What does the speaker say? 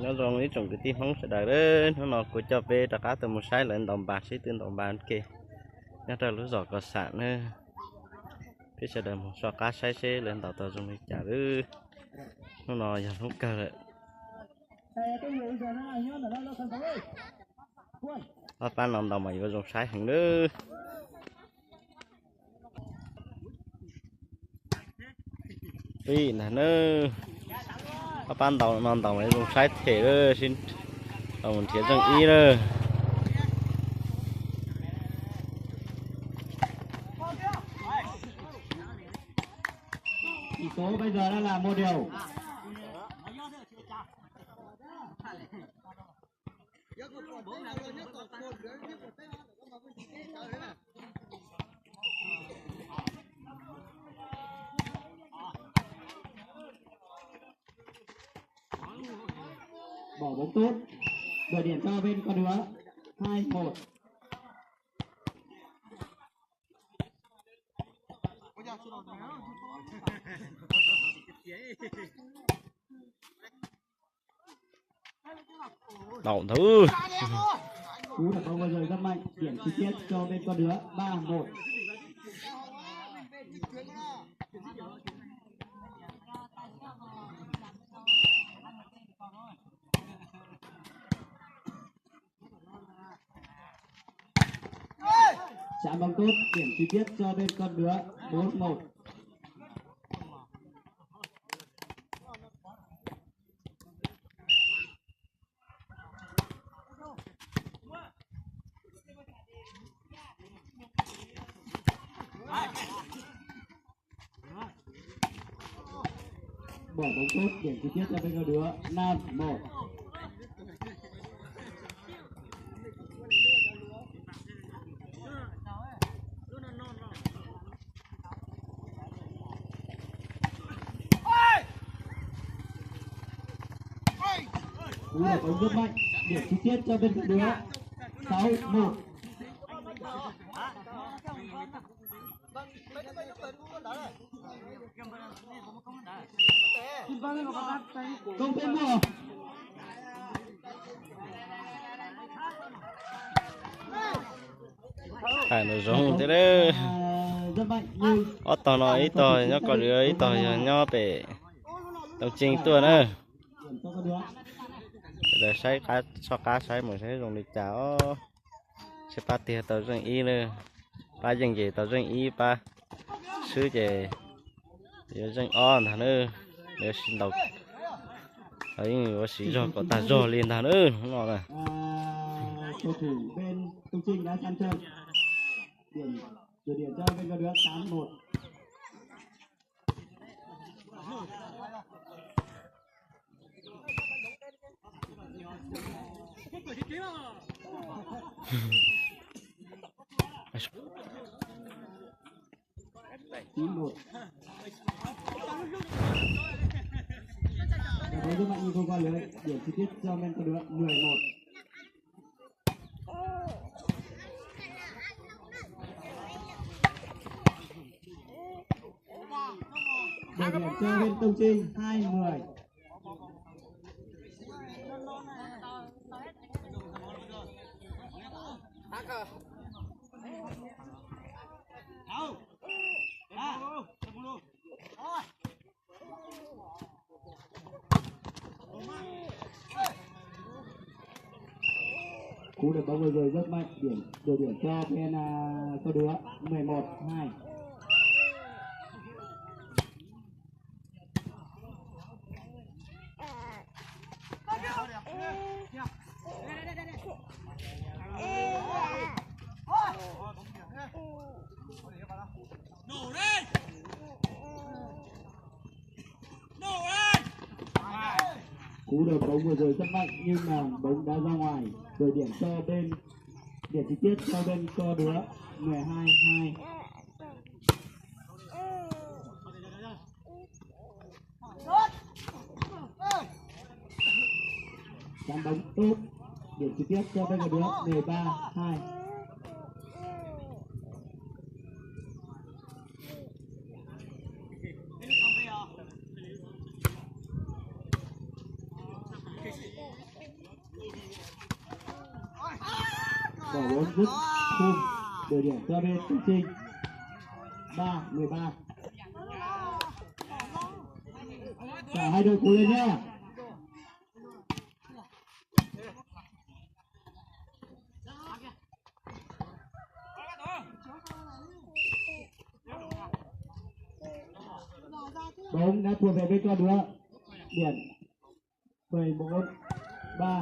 Nyob zoo ib tsoom kwv tij Hmoob sawv daws, hnub no kuv coj peb rov qab tuaj mus saib lawv ntaus npas seb twb ntaus npas ua ke nyob rau lub zos Kos Xam na. Peb sawv daws mus soj qab saib seb lawv ntaus tau zoo li cas lawm. Hnub no yog hnub kawg lawm. Ob pab no ntaus mas yuav zoo saib heev lawm. Pib ntag na, ob pab ntaus no ntaus mas zoo saib them lawm, sib ntaus mus nrhiav zeej ib lawm. Tỷ số bây giờ đang là một đều. Bỏ bóng tốt. Gửi điểm cho bên con đứa. Hai một. Đậu thứ. Cú đập bóng vào rơi rất mạnh, điểm chi tiết cho bên con đứa ba một. Chạm bóng tốt, điểm chi tiết cho bên con đứa bốn một. Bỏ bóng tốt, điểm chi tiết cho bên con đứa năm một. Cú đập bóng rất mạnh, điểm chi tiết cho bên con đứa sáu một. Không thêm mua. Hais no zoo thiab lawm. Ob tog no ib tog nyob ko dua, ib tog yog nyob pem Tooj Tseej tuaj na. Sawv daws saib qab, soj qab saib mus saib zoo li cas os. Seb pab tiag tau zeej ib na, pab yeej ces tau zeej ib, pab swb ces yuav zeej ob ntag na. Yuav sib ntaus, yeej yuav siv zog kom tag zog li ntag na hnub no na. Cầu thủ bên Tông Trinh đã sẵn sàng. Điểm, gửi điểm cho bên con đứa tám một. Chín một. Cặp đấu rất mạnh nhưng không qua lưới. Điểm chi tiết cho bên con đứa mười một. Đội điểm cho bên Tông Trinh hai mười. Cú đập bóng vừa rồi rất mạnh, điểm, gửi điểm cho bên, à, câu đứa mười một hai. Cú đập bóng vừa rồi rất mạnh nhưng mà bóng đã ra ngoài. Gửi điểm cho bên, điểm chi tiết cho bên co đứa mười hai hai. Chắn bóng tốt. Điểm chi tiết cho bên co đứa mười ba hai. Võ Dũng dứt khung, đổi điểm cho bên Tùng Trinh. Ba mười ba. Cả hai đội cố lên nhá. Bóng đã thuộc về bên con nữa. Điểm mười bốn ba.